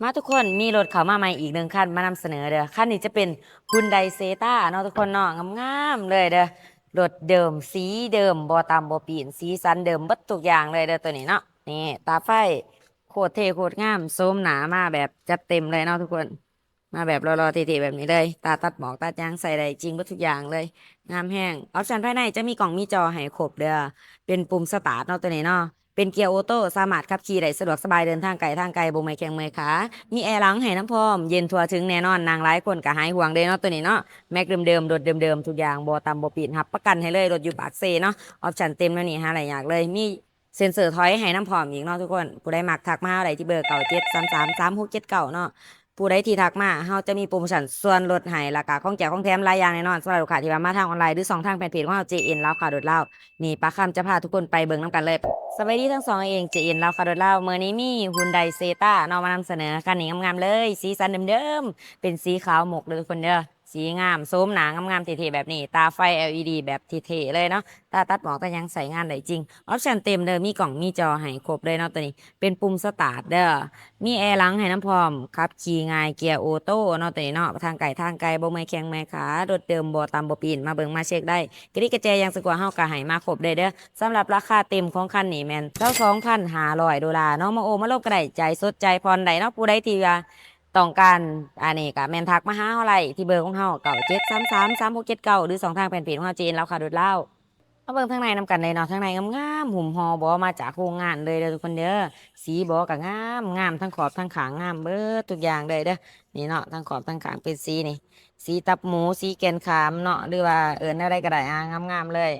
ມາທຸກຄົນ ມີລົດເຂົ້າມາໃໝ່ອີກໜຶ່ງຄັນມານຳສະເໜີເດີ້. ຄັນນີ້ຈະເປັນ Hyundai Creta ເນາະທຸກຄົນເນາະ, ງາມໆເລີຍເດີ້. ລົດເດີມ ສີເດີມ ບໍ່ຕຳບໍ່ປີ້ນ ສີສັນເດີມເບິດທຸກຢ່າງເລີຍເດີ້ ໂຕນີ້ເນາະ. ນີ້ ຕາໄຟ ໂຄດເທ່ໂຄດງາມ, ໂສມໜ້າມາແບບຈັດເຕັມເລີຍເນາະທຸກຄົນ. ມາແບບຫຼໍ່ໆເທ່ໆແບບນີ້ເລີຍ, ຕາຕັດໝອກຕັດຫຍັງໃຊ້ໄດ້ຈິງເບິດທຸກຢ່າງເລີຍ, ງາມແຮງ. ອອບຊັນພາຍໃນຈະມີກ້ອງມີຈໍໃຫ້ຄົບເດີ້, ເປັນປຸ່ມສະຕາດເນາະ ໂຕນີ້ເນາະ, ເປັນເກຍໂອໂຕ້ ສາມາດຂັບຂີ່ໄດ້ສະດວກສະບາຍ, ເດີນທາງໄກທາງໄກບໍ່ເມື່ອຍແຂ້ງເມື່ອຍຂາ, ມີແອຫຼັງໃຫ້ນຳພ້ອມ, ເຢັນທົ່ວເຖິງແນ່ນອນ, ນັ່ງຫຼາຍຄົນກໍຫາຍຫ່ວງເດ້ເນາະ ໂຕນີ້ເນາະ. ແມັກເດີມໆ ລົດເດີມໆທຸກຢ່າງ, ບໍ່ຕຳບໍ່ປີ້ນ, ຮັບປະກັນໃຫ້ເລີຍ, ລົດຢູ່ປາກເຊເນາະ. ອອບຊັນເຕັມແນວນີ້ຫາໄດ້ຍາກເລີຍ, ມີ ເຊັນເຊີຖອຍໃຫ້ນຳພ້ອມອີກເນາະທຸກຄົນ. ຜູ້ໃດມັກທັກມາເຮົາໄດ້ທີ່ເບີ ເກົ້າເຈັດສາມສາມສາມຫົກເຈັດເກົ້າ ເນາະ. ຜູ້ໃດທີ່ທັກມາ ເຮົາຈະມີໂປຣໂມຊັນສ່ວນລົດໃຫ້ ແລ້ວກະຂອງແຈກຂອງແຖມຫຼາຍຢ່າງແນ່ນອນ. ສຳລັບລູກຄ້າທີ່ວ່າມາທາງອອນລາຍ ຫຼື ຊ່ອງທາງແຟນເພຈຂອງເຮົາ ເຈເອັນ ລາວຄ້າລົດລາວ ນີ້ປາຄຳຈະພາທຸກຄົນໄປເບິ່ງນຳກັນເລີຍ. ສະບາຍດີທັງສອງເອງ ເຈເອັນ ລາວຄ້າລົດລາວ. ມື້ນີ້ມີ Hyundai Creta ເນາະ ມານຳສະເໜີ. ຄັນນີ້ງາມໆເລີຍ, ສີສັນເດີມໆ ເປັນສີຂາວໝົກເດີ້ທຸກຄົນເດີ້. ສີງາມ ໂສມໜ້າງາມໆເທ່ໆແບບນີ້, ຕາໄຟ ແອລອີດີ ແບບເທ່ໆເລີຍເນາະ, ຕາຕັດໝອກຕາຫຍັງໃຊ້ງານໄດ້ຈິງ. ອອບຊັນເຕັມເດີ້, ມີກ້ອງມີຈໍໃຫ້ຄົບເລີຍເນາະ ໂຕນີ້. ເປັນປຸ່ມສະຕາດເດີ້, ມີແອຫຼັງໃຫ້ນຳພ້ອມ, ຂັບຂີ່ງ່າຍ, ເກຍໂອໂຕ້ເນາະ ໂຕນີ້ເນາະ. ທາງໄກທາງໄກບໍ່ເມື່ອຍແຂ້ງເມື່ອຍຂາ, ລົດເດີມ ບໍ່ຕຳບໍ່ປີ້ນ, ມາເບິ່ງມາເຊັກໄດ້. ກະດິກກະແຈຢ່າງສະກົວເຮົາກໍໃຫ້ມາຄົບເລີຍເດີ້. ສຳລັບລາຄາເຕັມຂອງຄັນນີ້ແມ່ນ ຊາວສອງພັນຫ້າຮ້ອຍໂດລາເນາະ, ມາໂອມາລົມກໍໄດ້, ຈ່າຍສົດຈ່າຍຜ່ອນໄດ້ເນາະ. ຜູ້ໃດທີ່ວ່າ ຕ້ອງການອັນນີ້ກໍແມ່ນທັກມາຫາເຮົາໄດ້ທີ່ເບີຂອງເຮົາ ເກົ້າເຈັດສາມສາມສາມຫົກເຈັດເກົ້າ ຫຼື ຊ່ອງທາງແຟນເພຈຂອງເຮົາ ເຈເອັນ ລາວຄ້າລົດລາວ. ມາເບິ່ງທາງໃນນຳກັນເລີຍເນາະ, ທາງໃນງາມໆ ຫຸ້ມຫໍ່ບໍ່ມາຈາກໂຮງງານເລີຍເດີ້ທຸກຄົນເດີ້. ສີບໍ່ກໍງາມໆ, ທັງຂອບທັງຂ້າງງາມເບິດທຸກຢ່າງເລີຍເດີ້. ນີ້ເນາະ, ທັງຂອບທັງຂ້າງເປັນສີນີ້, ສີຕັບໝູ, ສີແກ່ນຂາມເນາະ, ຫຼືວ່າເອີ້ນແນວໃດກໍໄດ້, ອ່າ ງາມໆເລີຍ.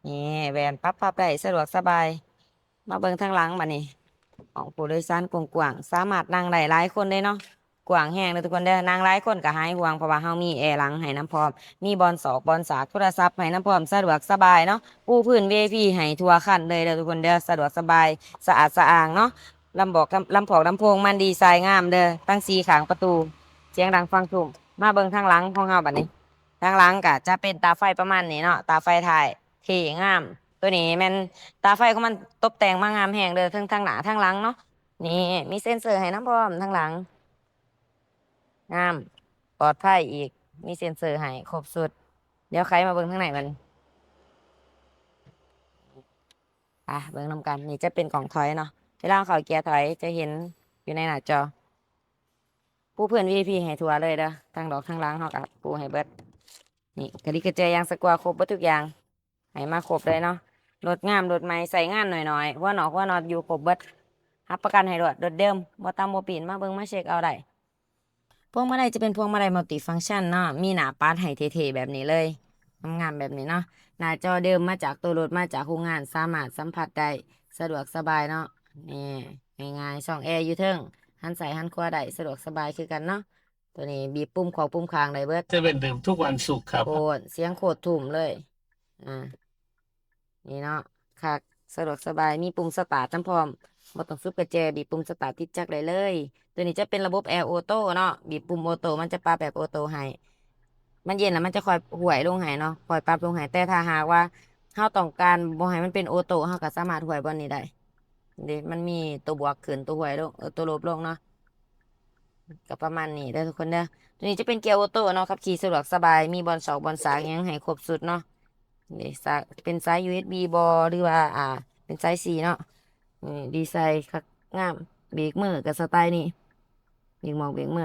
ນີ້ ແຫວນປັບພັບໄດ້ ສະດວກສະບາຍ. ມາເບິ່ງທາງຫຼັງບາດນີ້, ຫ້ອງຜູ້ໂດຍສານກວ້າງໆ, ສາມາດນັ່ງໄດ້ຫຼາຍຄົນເດ້ເນາະ, ກວ້າງແຮງເດີ້ທຸກຄົນເດີ້. ນັ່ງຫຼາຍຄົນກໍຫາຍຫ່ວງ ເພາະວ່າເຮົາມີແອຫຼັງໃຫ້ນຳພ້ອມ, ມີບ່ອນສອກບ່ອນສາກໂທລະສັບໃຫ້ນຳພ້ອມ, ສະດວກສະບາຍເນາະ. ປູພື້ນ ວີໄອພີ ໃຫ້ທົ່ວຄັນເລີຍເດີ້ທຸກຄົນເດີ້, ສະດວກສະບາຍ ສະອາດສະອ້າງເນາະ. ລຳບອກ ລຳ ລຳພອກລຳໂພງມັນດີໄຊງາມເດີ້, ທັງສີ່ຂ້າງປະຕູ ສຽງດັງຟັງທຸ້ມ. ມາເບິ່ງທາງຫຼັງຂອງເຮົາບາດນີ້, ທາງຫຼັງກໍຈະເປັນຕາໄຟປະມານນີ້ເນາະ, ຕາໄຟທ້າຍ ເທ່ງາມ. ໂຕນີ້ແມ່ນຕາໄຟຂອງມັນຕົບແຕ່ງມາງາມແຮງເດີ້, ເທິງທາງໜ້າທາງຫຼັງເນາະ. ນີ້ມີເຊັນເຊີໃຫ້ນຳພ້ອມທາງຫຼັງ, ງາມ ປອດໄພອີກ, ມີເຊັນເຊີໃຫ້ຄົບຊຸດ. ດຽວໄຂມາເບິ່ງທາງໃນບັດນີ້, ໄປເບິ່ງນຳກັນ. ນີ້ຈະເປັນກ້ອງຖອຍເນາະ, ເວລາເຮົາເຂົ້າເກຍຖອຍຈະເຫັນຢູ່ໃນໜ້າຈໍ. ປູພື້ນ ວີໄອພີ ໃຫ້ທົ່ວເລີຍເດີ້, ທັງດອກທັງຫຼັງເຮົາກໍປູໃຫ້ເບິດ. ນີ້ກະດິກກະແຈຢ່າງສະກົວ ຄົບເບິດທຸກຢ່າງ, ໃຫ້ມາຄົບເລີຍເນາະ. ລົດງາມລົດໃໝ່ ໃຊ້ງານໜ້ອຍໆ, ຫົວນອກຫົວນັອດຢູ່ຄົບເບິດ, ຮັບປະກັນໃຫ້ໂລດ, ລົດເດີມ ບໍ່ຕຳບໍ່ປີ້ນ, ມາເບິ່ງມາເຊັກເອົາໄດ້. ພວງມາໄລຈະເປັນພວງມາໄລ multifunction ເນາະ, ມີໜ້າປັດໃຫ້ເທ່ໆແບບນີ້ເລີຍ, ງາມໆແບບນີ້ເນາະ. ໜ້າຈໍເດີມມາຈາກໂຕລົດ, ມາຈາກໂຮງງານ, ສາມາດສຳຜັດໄດ້, ສະດວກສະບາຍເນາະ. ນີ້ ງ່າຍໆ, ຊ່ອງແອຢູ່ເທິງ, ຫັນຊ້າຍຫັນຂວາໄດ້, ສະດວກສະບາຍຄືກັນເນາະ. ໂຕນີ້ບີບປຸ່ມຂອງປຸ່ມຂ້າງໄດ້ເບິດ. ເຊເວັ່ນ ດື່ມທຸກວັນສຸກครับ. ໂອ້ ສຽງໂຄດທຸ້ມເລີຍ. ອ່າ ນີ້ເນາະ, ຄັກ, ສະດວກສະບາຍ, ມີປຸ່ມສະຕາດນຳພ້ອມ, ບໍ່ຕ້ອງສຸບກະແຈ, ບີບປຸ່ມສະຕາດຕິດຈັກໄດ້ເລີຍ. ໂຕນີ້ຈະເປັນລະບົບແອໂອໂຕ້ເນາະ, ບີບປຸ່ມໂອໂຕ້ ມັນຈະປັບແບບໂອໂຕ້ໃຫ້. ມັນເຢັນແລ້ວມັນຈະຄ່ອຍຫວຍລົງໃຫ້ເນາະ, ຄ່ອຍປັບລົງໃຫ້. ແຕ່ຖ້າຫາກວ່າເຮົາຕ້ອງການບໍ່ໃຫ້ມັນເປັນໂອໂຕ້, ເຮົາກໍສາມາດຫວຍບ່ອນນີ້ໄດ້. ເດ້ ມັນມີຕົວບວກຂຶ້ນ, ຕົວຫວຍລົງ, ເອີ ຕົວລົບລົງເນາະ. ກໍປະມານນີ້ເດີ້ທຸກຄົນເດີ້. ໂຕນີ້ຈະເປັນເກຍໂອໂຕ້ເນາະ, ຂັບຂີ່ສະດວກສະບາຍ, ມີບ່ອນຊອກບ່ອນສາກຫຍັງໃຫ້ຄົບຊຸດເນາະ. ເດ້ ສາກ ເປັນສາຍ ຢູເອັສບີ ບໍ່ ຫຼືວ່າ ອ່າ ເປັນສາຍ ຊີ ເນາະ. ນີ້ ດີໄຊຄັກງາມ, ເບຣກມືກໍສະໄຕນີ້, ເບຣກໝອກເບຣກມື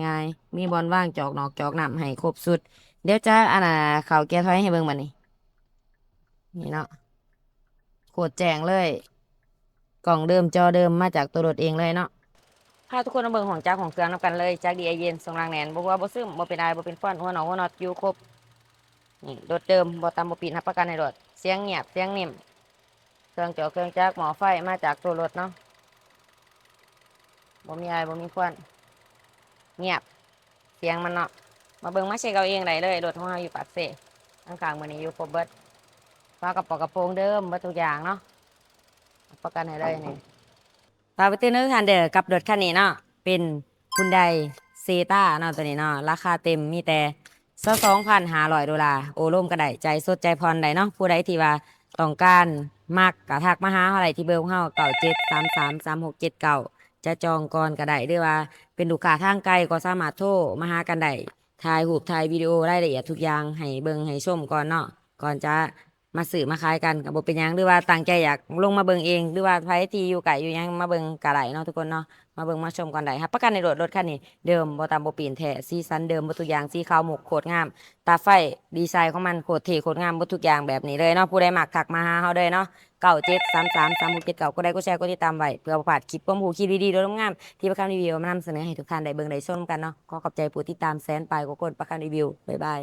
ງ່າຍໆ, ມີບ່ອນວາງຈອກນອກຈອກນ້ຳໃຫ້ຄົບຊຸດ. ດຽວຈະ ອັນນ່າ ເຂົ້າເກຍຖອຍໃຫ້ເບິ່ງບັດນີ້. ນີ້ເນາະ, ໂຄດແຈ້ງເລີຍ, ກ້ອງເດີມ ຈໍເດີມ ມາຈາກຕົວລົດເອງເລີຍເນາະ. ພາທຸກຄົນມາເບິ່ງຫ້ອງຈັກຫ້ອງເຄື່ອງນຳກັນເລີຍ. ຈັກດີໄອເຢັນ, ຊ່ວງລ່າງແໜ້ນ, ບໍ່ຮົ່ວບໍ່ຊຶມ, ບໍ່ເປັນອາຍ, ບໍ່ເປັນຄວັນ, ຫົວນອກຫົວນັອດຢູ່ຄົບ. ນີ້ ລົດເດີມ ບໍ່ຕຳບໍ່ປີ້ນ, ຮັບປະກັນໃຫ້ໂລດ. ສຽງງຽບ ສຽງນິ່ມ, ເຄື່ອງຈອກເຄື່ອງຈັກ ໝໍ້ໄຟມາຈາກຕົວລົດເນາະ. ບໍ່ມີອາຍ ບໍ່ມີຄວັນ, ງຽບ ສຽງມັນເນາະ. ມາເບິ່ງມາເຊັກເອົາເອງໄດ້ເລີຍ, ລົດຂອງເຮົາຢູ່ປາກເຊ. ທາງຂ້າງມື້ນີ້ຢູ່ຄົບເບິດ, ຝາກະເປົາກະໂປງເດີມເບິດທຸກຢ່າງເນາະ, ຮັບປະກັນໃຫ້ເລີຍນີ້. ຝາກໄປເຕືອນເດີທ່ານເດີ, ກັບລົດຄັນນີ້ເນາະ, ເປັນ Hyundai Creta ເນາະ, ໂຕນີ້ເນາະ, ລາຄາເຕັມມີແຕ່ ຊາວສອງພັນຫ້າຮ້ອຍໂດລາ, ໂອ້ລົມກໍໄດ້, ຈ່າຍສົດຈ່າຍຜ່ອນໄດ້ເນາະ. ຜູ້ໃດທີ່ວ່າຕ້ອງການ ມັກ ກໍທັກມາຫາເຮົາໄດ້ທີ່ເບີຂອງເຮົາ ເກົ້າເຈັດສາມສາມສາມຫົກເຈັດເກົ້າ. ໃຈ ຈະຈອງກ່ອນກໍໄດ້ ຫຼືວ່າເປັນລູກຄ້າທາງໄກກໍສາມາດໂທມາຫາກັນໄດ້ ຖ່າຍຮູບຖ່າຍວິດີໂອ ລາຍລະອຽດທຸກຢ່າງໃຫ້ເບິ່ງໃຫ້ຊົມກ່ອນເນາະ ກ່ອນຈະມາຊື້ມາຂາຍກັນກໍບໍ່ເປັນຫຍັງ ຫຼືວ່າຕັ້ງໃຈຢາກລົງມາເບິ່ງເອງ ຫຼືວ່າໃຜທີ່ຢູ່ໃກ້ຢູ່ຫຍັງມາເບິ່ງກໍໄດ້ເນາະທຸກຄົນເນາະ ມາເບິ່ງມາຊົມກ່ອນໄດ້ ຮັບປະກັນໃນລົດ ລົດຄັນນີ້ເດີມບໍ່ຕຳບໍ່ປີ້ນ ແທ້ ສີສັນເດີມໝົດທຸກຢ່າງ ສີຂາວມຸກ ໂຄດງາມ ຕາໄຟ ດີໄຊຂອງມັນໂຄດເທ່ໂຄດງາມ ໝົດທຸກຢ່າງແບບນີ້ເລີຍເນາະ ຜູ້ໃດມັກທັກມາຫາເຮົາເລີຍເນາະ ເກົ້າເຈັດສາມສາມສາມຫົກເຈັດເກົ້າ ກົດໄລກົດແຊກົດຕິດຕາມໄວ້ ເພື່ອບໍ່ພາດຄລິບຄວາມຮູ້ ຄລິບດີໆ ໂດຍລວມງາມ ທີ່ປະຄຳຣີວິວມານຳສະເໜີໃຫ້ທຸກທ່ານໄດ້ເບິ່ງໄດ້ຊົມກັນເນາະ ຂໍຂອບໃຈຜູ້ຕິດຕາມແສນປາຍກວ່າຄົນ ປະຄຳຣີວິວ ບາຍບາຍ.